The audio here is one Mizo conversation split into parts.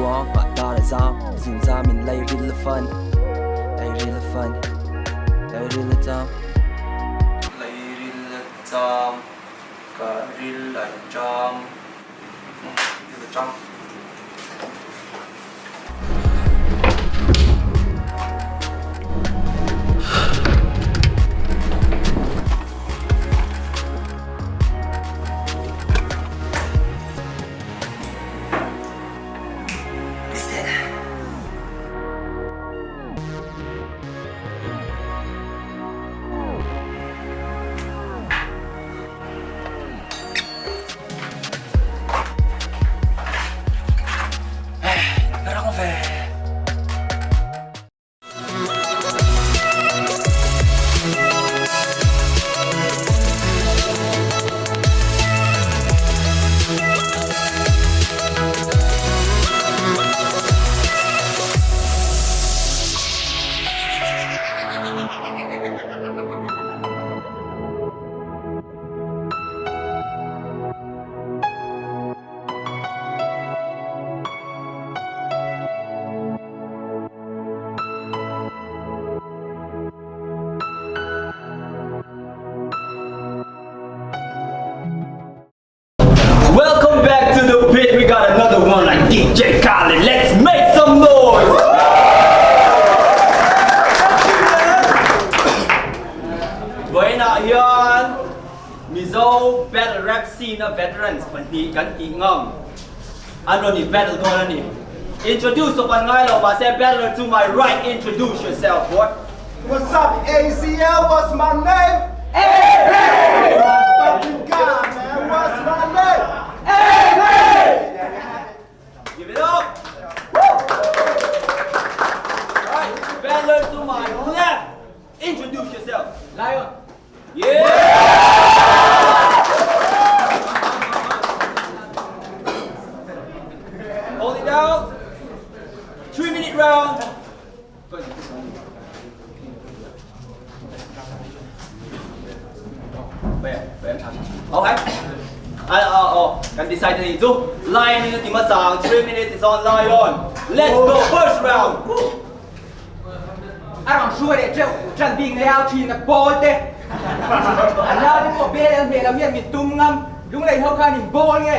Ruang ah dar a zam Zunzam in lairil a fan Lairil a fan Lairil a cham Lairil a cham Ka ril a cham Ril a cham. Welcome back to the pit. We got another one like DJ Khaled. Let's make some noise. Vawiinah hian Mizo battle rap scene a veterans pahnih kan tih ngam an rawn in battle dawn a ni. Introduce awk an ngai lo mahse battler to my right introduce yourself boy. What's up ACL what's my name? AP! My fucking god man what's my name? AP! Give it up! Alright, battler to my left introduce yourself. Lion. Yeah! Hold it down. 3 minute round. Okay. Ai oh oh, kan decide ni chu. Lion in ti hmasa 3 minutes is on Lion. Let's go first round. A rawn hruai leh teuh tan bik nei au thin a pawl te. A nau te pawh bel an hmeh lo hian min tum ngam. Lunglei ho khan in bawl nge?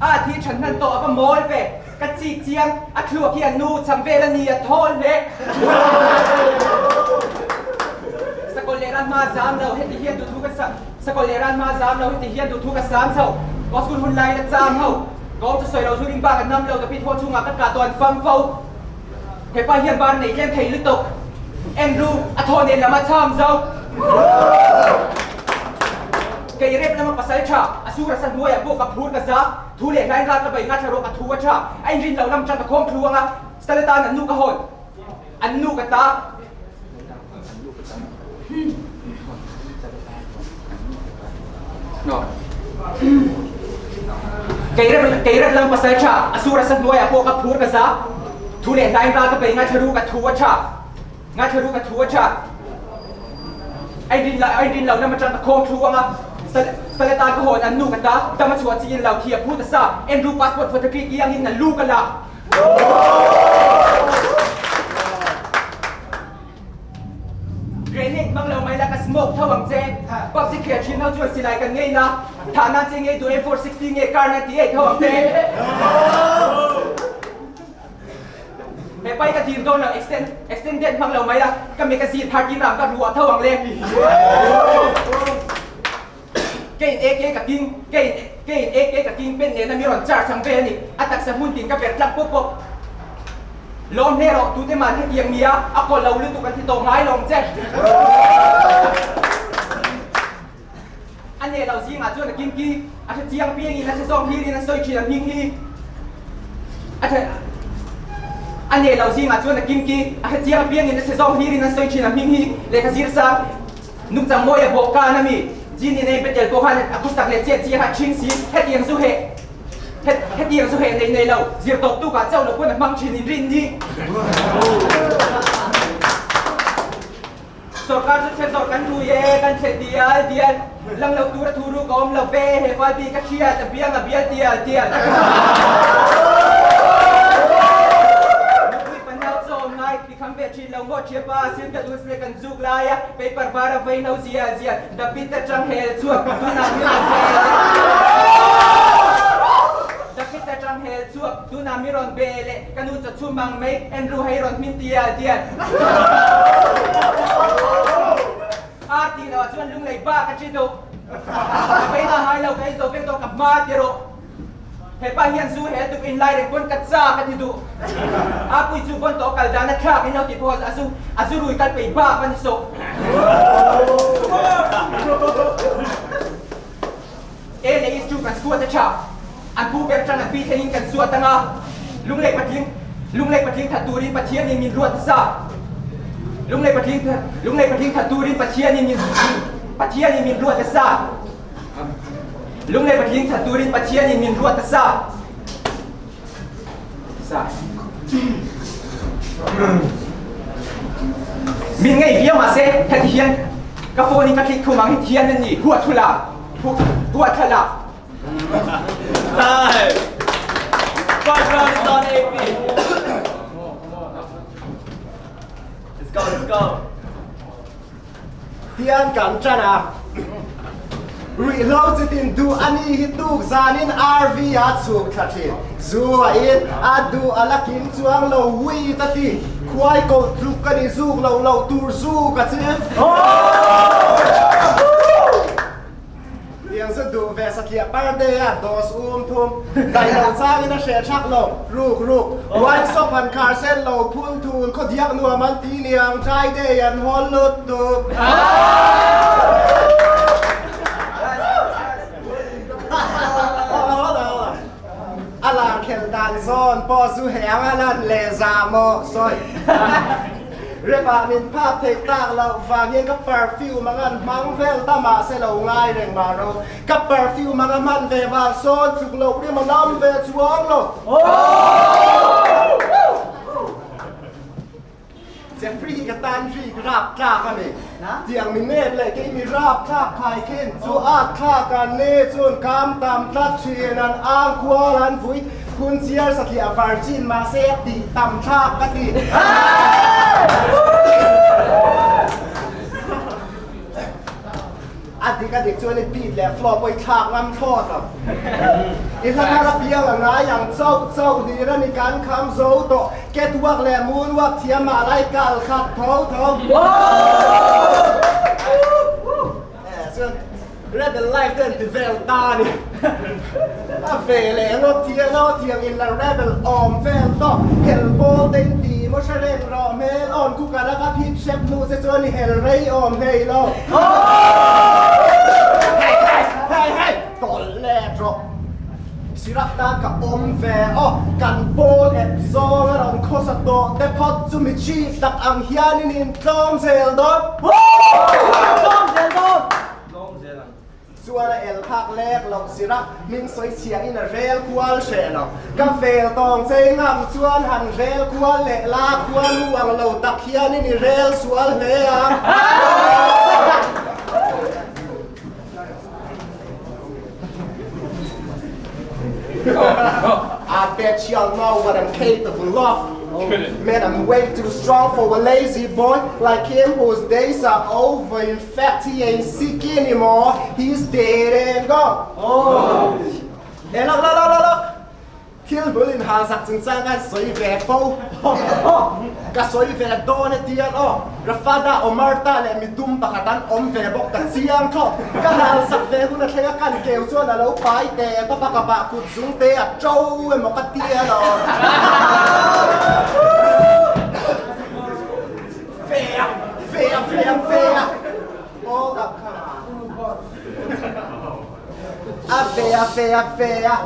A thi than hman tawh a va mawl ve. Ka chik chiang, a thluak hi a nu cham vel a ni a thawl hle. Sakawlh leh ran hma zam lo heti hian duhthu ka sa Sakawlh leh ran hma zam lo heti hian duhthu ka sam chho. Ka school hun laiin a cham ho. Ka awm chu sawi lo zu ring bak a nam lo tapi thaw chhungah ka kah tawn fam fo. Hepa hian bar nei tlem thei lutuk. Andrew a thaw nen lam a cham zo. Kei rep lama pasal tha, a sur a sa hnuaiah pawh ka phur ka za. Thu leh hlain ral ka bei ngathla rawh ka thu a tha. A inrin loh lam tan ka khawm thlu anga Stella tan an nu ka hawn. An nu ka ta. No. Kei rep kei rep lam pasal tha, a sur a sa hnuaiah pawh ka phur ka za. Thu leh hlain ral ka bei ngaithla ru ka thu a tha. Ngaithla ru ka thu a tha. A inrin la a inrin lohna atang ka khawm thu anga Sale tan ka hawn an nu ka ta dam a chhuah chi in lo thi a phut a sa Andrew passport photocopy ki angin a lu ka la. Grenade hmang lo mai la ka smoke tho ang che. PUBG khel thin ho chuan silai kan ngei la thah nan che ngei duh M460 nge car nan ti ei tho ang che. He pai ka dir dawn lo extend extended hmang lo mai la ka magazine thar tin ram ka ruah tho ang le. Kein AK ka king kein kein AK ka king pen nena mi rawn charge ang ve a ni. A taksa hmun tin ka ber tlak pawp pawp. Lawm hle rawh tute man hetiang nia a kaw lo lutuk an ti tawh ngai lo ang che. A neh lo zingah chuan a kimki a hre chiang piangin a hre zawk hlirin a sawi thin a hming hi a hre A neh lo zingah chuan a kimki a hre chiang piangin a hre zawk hlirin a sawi thin a hming hi lehkha zir sang nungchang mawi a bawh kan a mi Genie nei Bethel pawh khan a khawsak leh chiat chiang a ṭhing si hetiang zu heh hetiang zu heh nei nei lo zir tawp tukah chauh lo pawn a hmang thin in rin ni. Sorkar chu chhe zawrh kan rui e, kan chhe dial dial, lang lo tur a thu ruk a awm lo ve, he fal bik a hriat, a biang a bial tial tial. Thiapa sil ka dul kan zuk lai a paper var a vei lo zia zia David atang hel chuan tunah mi rawn be David atang hel chuan tunah mi rawn be leh ka nu chaw chhum ang mai Andrew hei rawn hmin tial tial A tih loh ah chuan lunglei bak a thi duh Ka vei na ngai lo ka ei zo vek dawn ka hma ti rawh. Hepa hian zu he tuk in lai reng pawn ka chak a ti duh. A pui chu vawn tawh kal dan a thlak in lo ti pawh a zu a zu rui kal pei bak a ni sawh. E leh is chu kan suat a tha. An pu ber tang an pi thleng in kan suat anga lunglei patling lunglei patling that turin Pathian in min ruat sa. Lunglei patling lunglei patling that turin Pathian in min Pathian in min ruat sa. Lunglei patling that turin Pathian in min ruat a sa. Sa. Min ngei viau mahse heti hian ka phone in ka click thum ang hi thian an ni huat thula huat thala. Time. First round is on AP. Let's go, let's go. Tian kan ṭan a. Ruihhlo chitin duh a nih hi tuk zanin RV a chhuk thla ṭhin. Zu a in, a duh a la kim chuang lo weed a ti. Khuai koh tluk ka ni zuk lo loh tur zu ka chim. Tiang chu duh ve satliah parde a dos um thum daih lo changin a hreh thak lo ruk ruk wine shop han khar sen lo phun thul khaw diak nuam an ti niang dry day an hawl lut tuk. A lar khelh dan zawn pawh zu heng a lan leh za maw sawi. Rep ah min phak theih tak loh vangin ka perfume anga an hmang vel ta mahse lo ngai reng mah ro. Ka perfume anga hman ve vang sawn tluk loh rim a nam ve chuang lo. Jeffrey hi ka tan rik rap tlak a ni. Tiang mi nep leh kei mi rap thlak phai khin chu at thlak an ni chun kam tam tlat thin an ang kual an vui Phun chiar satliah virgin mahse a tih tam thlak ka ti. A dik a dik chuan i beat leh flow pawh i thlak ngam thlawt lo. I hla thar a piang a ngai ang chauh chauh hlir a ni kan kham zo tawh. Catwalk leh moonwalk thiam mah lai kal khat tho tho. Chuan Rebel life te an ti vel ta a ni. A ve leh ngawt thiang a, thiang in la rebel awm vel tawh. Hel pawl te in ti maw hre reng rawh hmel awn ku ka laka phit hrep hnu che chuan i hel rei awm hlei lo. Hei hei hei hei tawlh let rawh. Sirap tan ka awm ve aw. Kan pawl ep zawng a rawn khawsa tawh te phawt chu mi chief tak ang hianin in tlawm zel dawn. Tlawm zel dawn. Tlawm zel ang. Chuan a el phak lek loh sirap hming sawi chhiah in a rel kual hreh lo. Ka vel tawng chei ngam chuan han rel kual leh la khua lu ang lo tak hianin i rel sual hle ang. I bet y'all know what I'm capable of. Man, I'm way too strong for a lazy boy like him whose days are over. In fact, he ain't sick anymore. He's dead and gone. Oh. Hey, look, look, look, look. Thil bul inhalsak chungchang khan sawi ve fo. Ka sawi ve dawn e tian aw. Rafada, Omarta leh midum pakhat an awm ve bawk ta chiang thlawh. Ka halsak ve hun a thleng a kan keu chuan a lo pai teh tawp a ka bah kut zung te a to emaw ka ti alawm. Ve a, ve a, ve a, ve a. Hold up, come on. A ve a ve a ve a,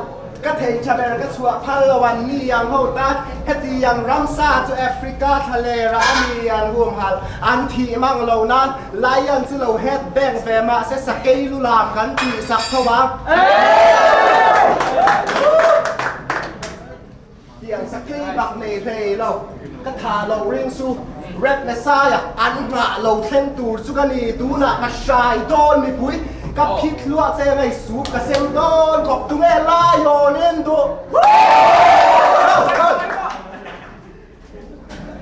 ka thei tha ber ka chhuah phal lo an ni ang ho tan, heti ang ramsa chu Africa thlalera a mi an humhalh an thih mang lo nan lion chu lo head bang ve mahse sakei lu lam kan tih sak tho ang. Tiang sakei bak nei hlei lo, ka tha lo ring su, Red Messiah an nghah lo thleng tur chu ka ni, tunah ka hrai dawn mipui, ka phit hluah che ngei sup ka sem dawn khawp tunge Lion in duh.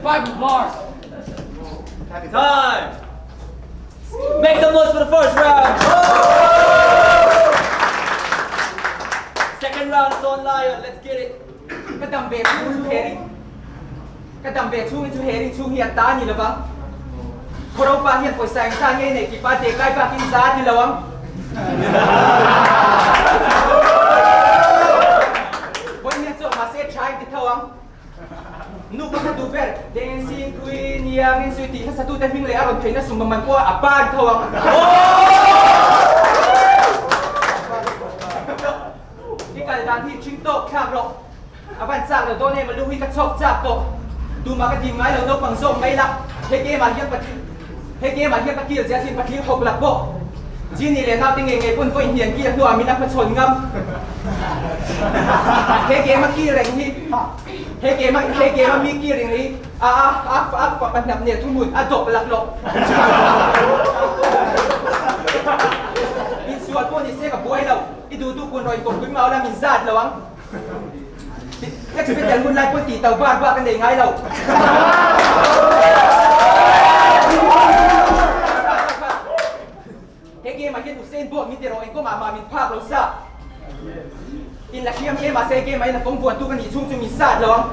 Bible bars. Ka dam ve chhung chu he ring Ka dam ve chhungin chu he ring chhung hi a ta a ni lo vang. Khawro pa hian pawisa engzah nge neih tih pa tekai bakin za a ti lo ang. Vawiin hian chawh mahse tha in ti tho ang. Nu ka hre duh ber, Dancing Queen iangin zui tih hlasatute hming leh a rawn theihna sum man pawh a ban tho ang. I kal dan hi ṭhing tawk thlak rawh. A van chak lo dawn em a lu hi ka chhawk chak tawh. Tumah ka dim ngai lo naupang zawk mai la. He game ah hian patling he game ah hian ka kil zia sin patling hawk lak pawh. Genie leh naute ngei ngei pawn vawi hnian kil hnuah min a hmachhawn ngam. He game a kil reng hi he game a he game a mi kil reng hi a a a a fapa hnap nen thuhmun a dawp laklawh. Insual pawh ni se ka buai lo. I duh duh kun rawn kawppui mau la min zat lo ang. Expect hun lai pawh tih to bar bak a nei ngai lo. He game ah hian Usain Bolt min ti rawh engkawng ah mah min phak lo sa. In la hriam hle mahse game ah hian a fawng vuan tu ka nih chhung chu min sat lo ang.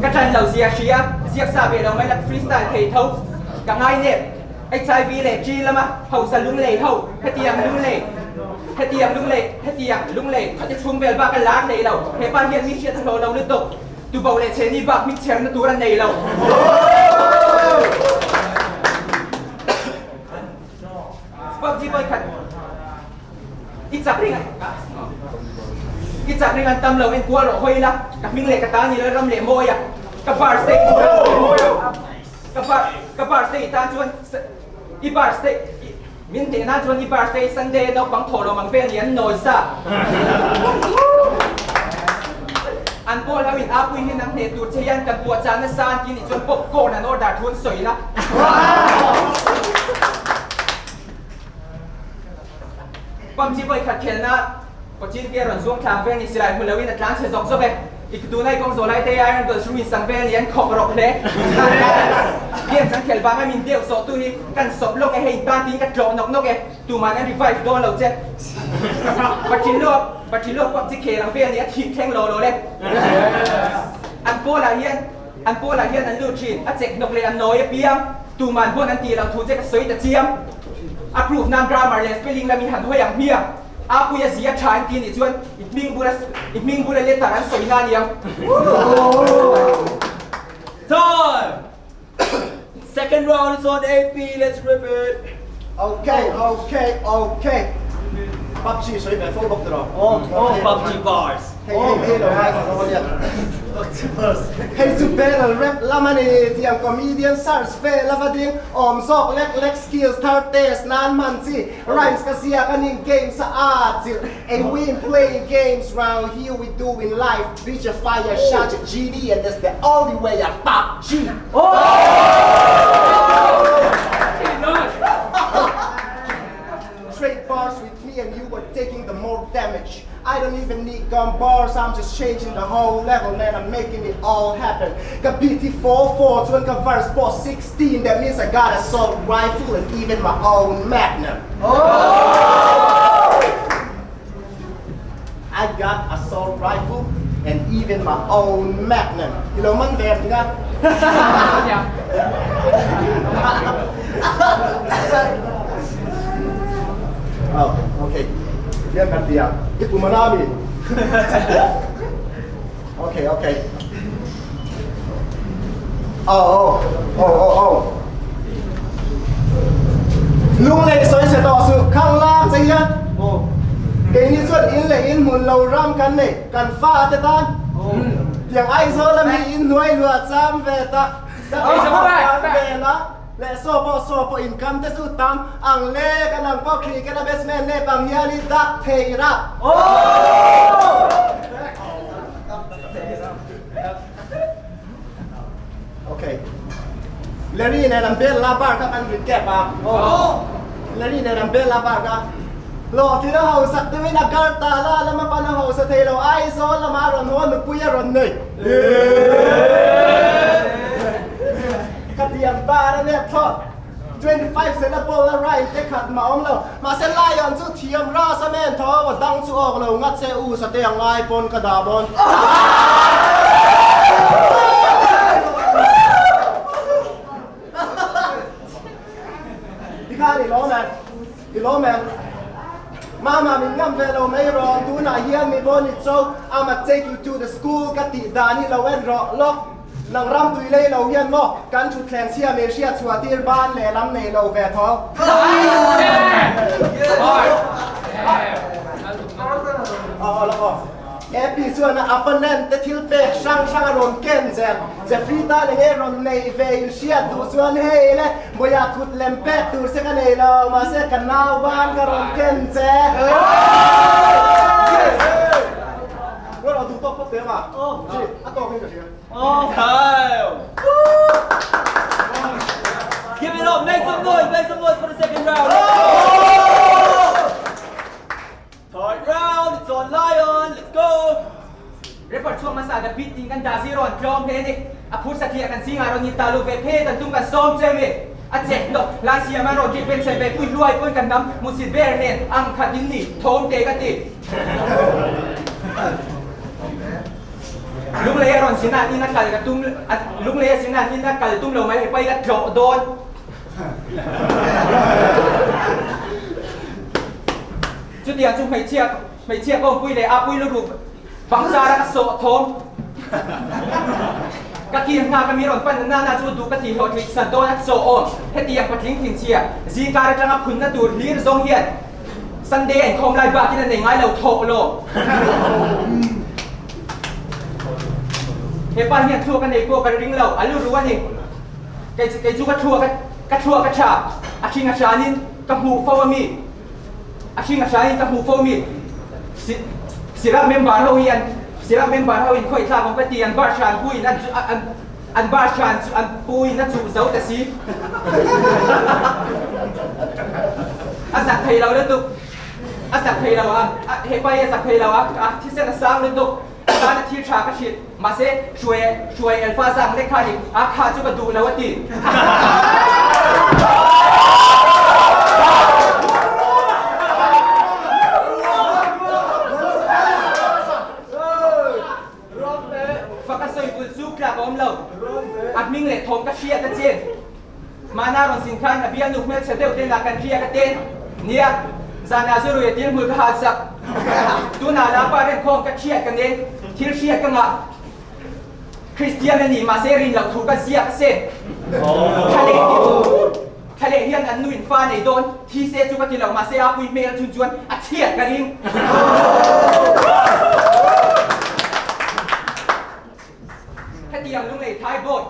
Ka tan lo zia hria, ziak sa ve lo mai la freestyle thei tho. Ka ngai nep. HIV leh G lama hausa lunglei ho, hetiang lunglei, hetiang lunglei, hetiang lunglei khawte chhung vel bak a lar hlei lo. He pa hian mi hriat a hlawh lo lutuk. Tubo leh chhehni bak hming chherna tur a nei lo. PUBG vawikhat i chak ring i chak ring an tam lo en kual rawh hawi ila ka hming leh ka ta ni lo ram leh mawi a ka birthday Ka bar ka birthday tan chuan i birthday min teh nan chuan i birthday Sunday naupang thawh lo mang vel ni an nawi sa. An pawl ho in a pui hi nang hneh tur che hian kan puah chah nasa an ti nih chuan popcorn an order thu an sawi la. PUBG vawikhat khelna Kawchin ke rawn zuang thlang vel ni silai hmu loin a tlan chhe zawk zawk e. I tuna i kawng zawh lai te Iron Girls Ruin sang vel ni an khawk rawk hle. Games an khelh vanga min deuh sawh tu hi kan sawp lawk e hei in tan tiin ka tlawh nawk nawk e. Tuman an revive dawn lo che. Pathin luak Pathin luak PUBG khel ang vel ni a thih thleng law law le. An pawlah hian an pawlah hian an lut thin a chek hnawk leh a nawi apiang tuman huan an tih loh thu che ka sawi ta chiam. A proof nan grammar leh spelling lam i han hawi ang hmiang. A pui a zia tha an ti nih chuan i hming bula i hming bula letter an sawi na aniang. Time! Second round is on AP, let's rip it! Okay, okay, okay. PUBG sawi ve fo bawk tiraw? Oh, PUBG bars. Hei hei hei lo ngai thla rawh ania. Hei chu battle rap lam a ni tiang comedian search vel a va ding awm zawk lek lek skills thar test nan hman chi Rhymes ka ziak a ning games a aa chilh And we ain't playing games round here we doing life bitch a fire shot a GD and that's the only way I pop G Trade bars with me and you are taking the more damage I don't even need gun bars I'm just changing the whole level man I'm making it all happen Ka beat hi 4-4 chuan ka verse pawh 16 that means I got assault rifle and even my own magnum I got assault rifle and even my own magnum I lo man ve ang tinga Oh, okay. Tiang kan ti ang. I kum ana mi. Okay, okay. Oh, oh, oh, oh, oh. Lunglei sawi chhe tawh suh, khang lang che hian. Keini chuan in leh in hmun lo ram kan nei, kan fa te tan. Tiang Aizawl a mi in hnuai luah cham ve ta, kan ve la, leh saw pawh saw pawh in kam te chu tam ang le, kan ang pawh cricket a batsman nep ang hian i dak thei rap. Okay. Larry nen an bel la bar kha kan recap a. Larry nen an bel la bar kha. Hlawhtling a hausak deuhin a kar ta la lama pan a hausa thei lo Aizawl lama a rawn haw a nupui a rawn nei. Ka tiang bar a nep thlawt. 25 syllable a rhyme te khat mah awm lo. Mahse Lion chu thiam ras a men tho a dang chu awk lo ngat se u sa te ang ngai pawn ka dah bawn. Tikhan i lawm em? I lawm em? Mama min ngam ve lo mai rawh, tunah hian mi bawn i cho, I'ma take you to the school ka tih dan hi lo en rawh lawk. Nang ram tui lei lo hian maw kan thutthleng chhia min hriat chhuah tir ban leh lam nei lo ve tho. Ap chuan a opponent te thil pek hrang hrang a rawn ken zel. Jeffrey tan enge rawn nei ve in hriat duh chuan hei le Bawiha kut lem pek tur che ka nei lo mahse ka nau ban ka rawn ken che. Give it up, make some noise, make some noise for the second round. Third round, it's on Lion, let's go. Rapper chhuak hmasa The Beat in kan dah zir rawn tlawm hle a ni. A phur satliah kan zingah rawn in ta lu ve phe dan tum kan sawm che mi. A chek hnawk hlan siam a rawn ri pen chhe ve pui hluai pawn kan hnam musit ber nen ang khat in ni thawm te ka ti. Lunglei a rawn sin ah in a kal ka tum Lunglei a sin ah in a kal tum lo mai hepai ka tlawh dawn. Chutiang chu hmeichhia hmeichhia ka awmpui leh a pui lurup bang zara ka sawh thawm. Ka kir nghak a mi rawn pan na na chu duh ka tih hlawhtling san dawn a chaw awm. Hetiang patling thinchhia zingkar atanga phunna tur hlir zawng hian Sunday a inkhawm lai bakin a nei ngai lo thawh lo. He pa hian thluak a nei pawh ka ring lo, a lu ru a ni. Kei kei chu ka thluak ka thluak a tha, a hring a hranin ka hmuh fo a mi. A hring a hranin ka hmuh fo mi. Si Sirap member ho hi an Sirap member ho in khawih thlak awm ka ti, an bar hran puiin an an an bar hran chu an puiin a chuh zo ta si. A zak thei lo lutuk. A zak thei lo a, he pa hi a zak thei lo a, a thisen a sang lutuk. A tan a thil tha ka hrilh. Mahse, hruai hruai Elfa zang lek kha ni, a kha chu ka duh lo a ti. Fak a sawi bul chu tlak a awm lo. A hming leh thawm ka hriat a chen. Mahna rawn zin khan a bialnu hmelchhe deuh te nak kan riak a ten. Nia, zanah zu rui a til hmul ka hal sak. Tunah lah pa remkhawm ka thiat ka nen, thil hriat ka ngah. Kristian a ni mahse rin loh thu ka ziak a se. Thla leh hian an nuin fa nei dawn, thi se chu ka ti lo mahse a pui hmel chun chuan a chhiat ka ring. Hetiang lunglei thai board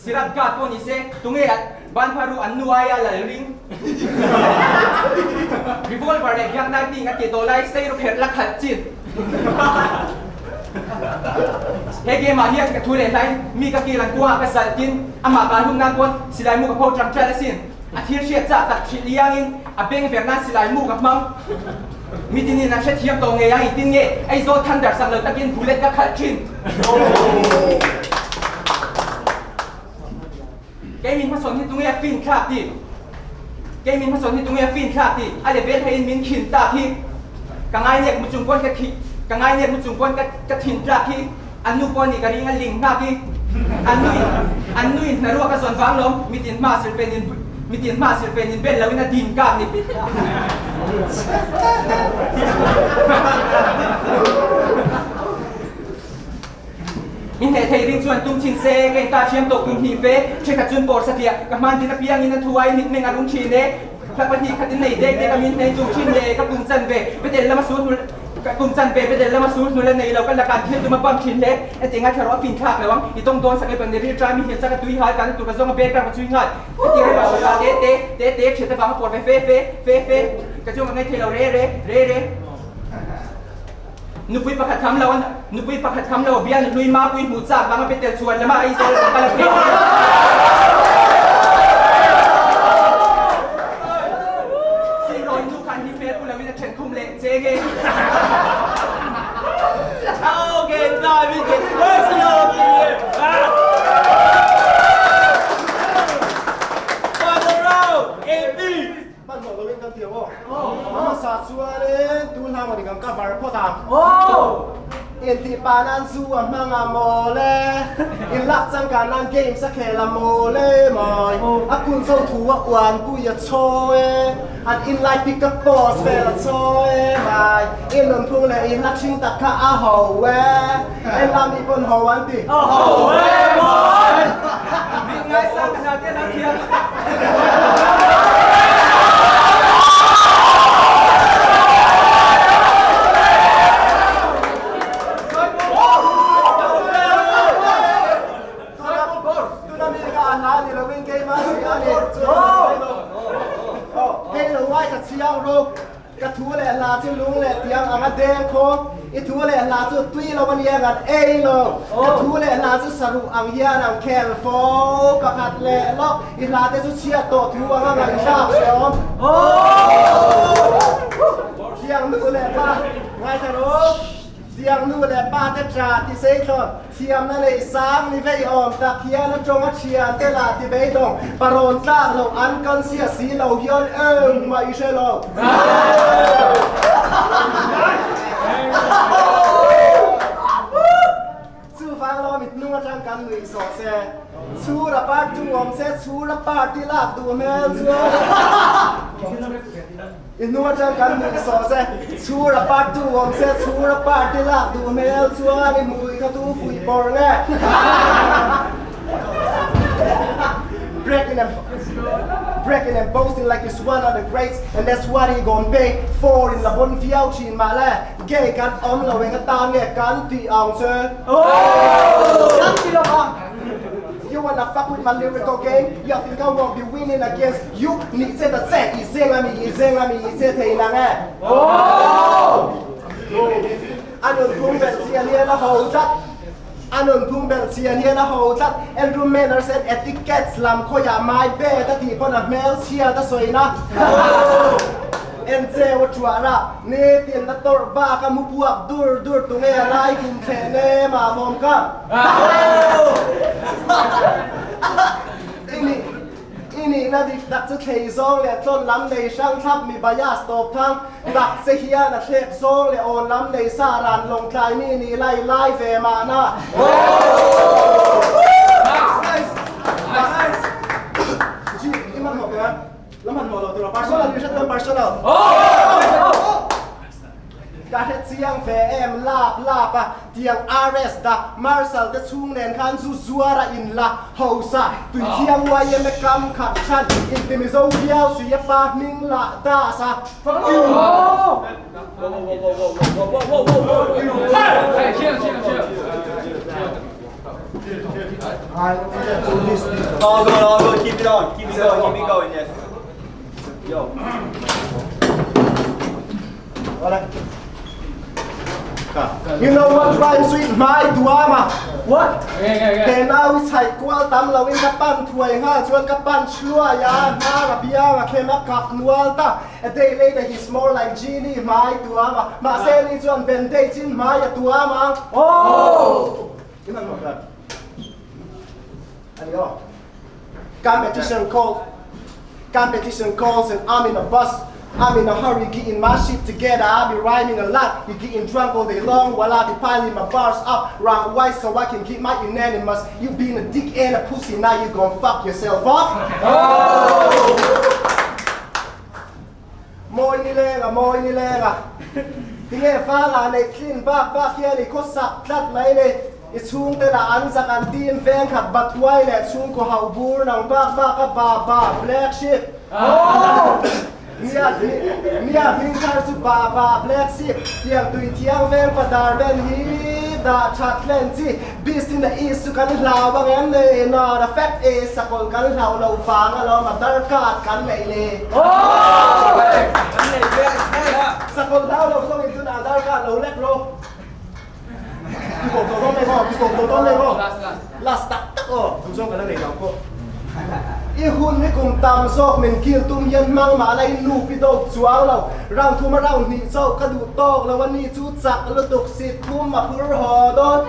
Sirat guard pawh ni se, tunge a banpharu an nu aia lal ring? Revolver leh Glock 19 a ti tawh lai sei ru kherh la khalh chin. He game ah hian ka thu leh hlain mi ka kir an kuangah ka zalh tin amah kal hun nan pawn silai mu ka pho tang ṭial asin. A thil hriat chah tak hrilh iangin a beng ver nan silai mu ka hmang. Mi tinin an hrethiam tawh ngei ang engtin nge Aizawl Thunder sak lo takin bullet ka khalh thin. Kei min hmasawn hi tunge a fin thlak ti? Kei min hmasawn hi tunge a fin thlak ti? A level theiin min khin tak hi ka ngai nek mu chung pawn ka thi ka ngai nek mu chung pawn ka ka thin tlak hi an nu pawh nih ka ring a ling nghak hi an nu in an nu in hnaruak a zawn vang lawm mitin hma silfen in mitin hma silfen in bel loin a din kak ni. Min hneh thei ring chuan tum thin se, ka in ta thiam tawh kum hnih ve, thenkhat chuan bawr satliah ka hman din apiangin a thu ai mitmeng a rum thin e, thla pahnih khat in nei dek dek a min hneh duh thin le, ka kum chan ve, bedel lama sul hnul ka kum chan ve bedel lama sul hnul a nei lo, ka lakah thil tum a pam thin hle, hetiang a thla rawh a fin thlak lo ang, i tawng dawn sak e ban ril trai mi hil chak a tui hal kan tur ka zawng a bag ram ka chui nghal, hetiang a ruah te te te te thiat avang a pawr ve fe fe fe fe ka chuang ka ngei thei lo re re re re. Nupui pakhat kham lo nupui pakhat kham lo bia nuhlui mapui hmuh chak vanga Bethel chuan lama Aizawl an kal a phei. Sinrawi nu khan hi hmel pu loin a then khum leh che nge. Okay, time it gets personal up in here. Final round. Intih pa nan zu a hmang a maw le? In lak changkan nan games a khel a maw le mawi? A kun zo thu a uan pui a chaw e, an in lai pick a post vel a chaw e mai. In nunphung leh in hla ṭhing tak kha a ho e, en lam mi pawn ho an ti. A ho e mawi! Mit ngaisang hna te an thiam. Tuna mi ka an la ni lovin keimah si a ni. Hei lo ngai ka chiang ro. Ka thu leh hla chu lung leh tiang anga deng khaw. I thu leh hla chu tui lo a nia ngan ei lo. Ka thu leh hla chu saruh ang hian ang khel fo. Pakhat leh lawk i hla te chu chhiat tawh thu anga ngaihthlak hreawm. Tiang nu leh pa ngaithla rawh. Tiang nu leh pa te tla ti sei thlawn. Thiamna nei sang ni vei awm tak hian a tawng a thian te lah ti beidawng parawn tlak loh an kan sia si lo hian engmah i hre lo. Chuvang lo mit hnung atang kan nuih zawh se chhura part chu awm se chhura party lak duh hmel chuan I hnung atang kan nuih sawh se, chhura part tu awm se, chhura party lak duh hmel chuan i hmui kha tu fuih bawr nge? Breaking and breaking and boasting like he's one of the greats and that's what he gon pay for in la bon viau thin mah le gay kan awm lo eng atan nge kan tih ang che? Kan ti lo ang. You wanna fuck with my lyrical game? You think I won't be winning against you? Ni che ta che i zeng a mi i zeng a mi i che thei nang e. A nun phung belh chian hian a ho tlat. A nun phung belh chian hian a ho tlat. Andrew Manners and etiquettes lam khawiah my bed a tih pawn a hmel chhiat a sawi na. En cheu a thuah rah. Nitin a tawrh bak a mu puak dur dur tunge a lai kum thleh nem ah mawm ka. I nihna dik tak chu thlei zawng leh tlawn lam nei hrang thlap mi bias tawp thang tak che hian a thlek zawng leh awn lam nei sa ran lawng tlai mi nih lai lai ve mahna. Ka hre chiang ve em lap lap a, tiang RS da Marshal te chhung nen khan zu zuar a in la hausa tui thiang YMA kam khat than inti Mizo viau si a pa hming lah das a. All good, all good. Keep it on, keep it going, keep it going. Yes. Yo. You know what rhymes with my duama? What? He nau i chhaih kual tam lo in ka pan thuai nghal chuan ka punch hluai a, hnar a biang a khem a kak nual ta. A day later he's more like genie hmai tuam a, mahse ni chuan bandage in hmai a tuam ang. Oh! I hman maw? Ani aw. Competition called Competition calls and I'm in a bus I'm in a hurry getting my shit together I be rhyming a lot You getting drunk all day long while I be piling my bars up Round white so I can get my unanimous You being a dick and a pussy now you gon' fuck yourself up Mawi ni leng a mawi ni leng a Tinge fa la neih tlin bak bak hian i khawsak tlat mai ni I chhungte lah an zak an tim veng khat Bathuai leh chhungkaw hauh bur nang bak bak a ba ba black sheep Nia nia hming thar chu ba ba black sheep tiang tui thiang veng padar ben hi dah that hlen chi Beast in the east chu kan hlau ang em ni Not a fact e sakawlh kan hlau lo vang alawm a darkat kan neih ni Sakawlh hlau lo zawng in tunah darkat lo lek rawh. Ti tawh tawh dawn leh aw, ti tawh tawh dawn leh aw. Last tak tak aw, duh zawng ka la nei lo pawh. I hun hi kum tam zawk min kil tum hian hmang mah la i nu pi dawk chuang lo. Round thum a round hnih chauh ka duh tawk lo a ni chu chak lutuk si thum a phur haw dawn.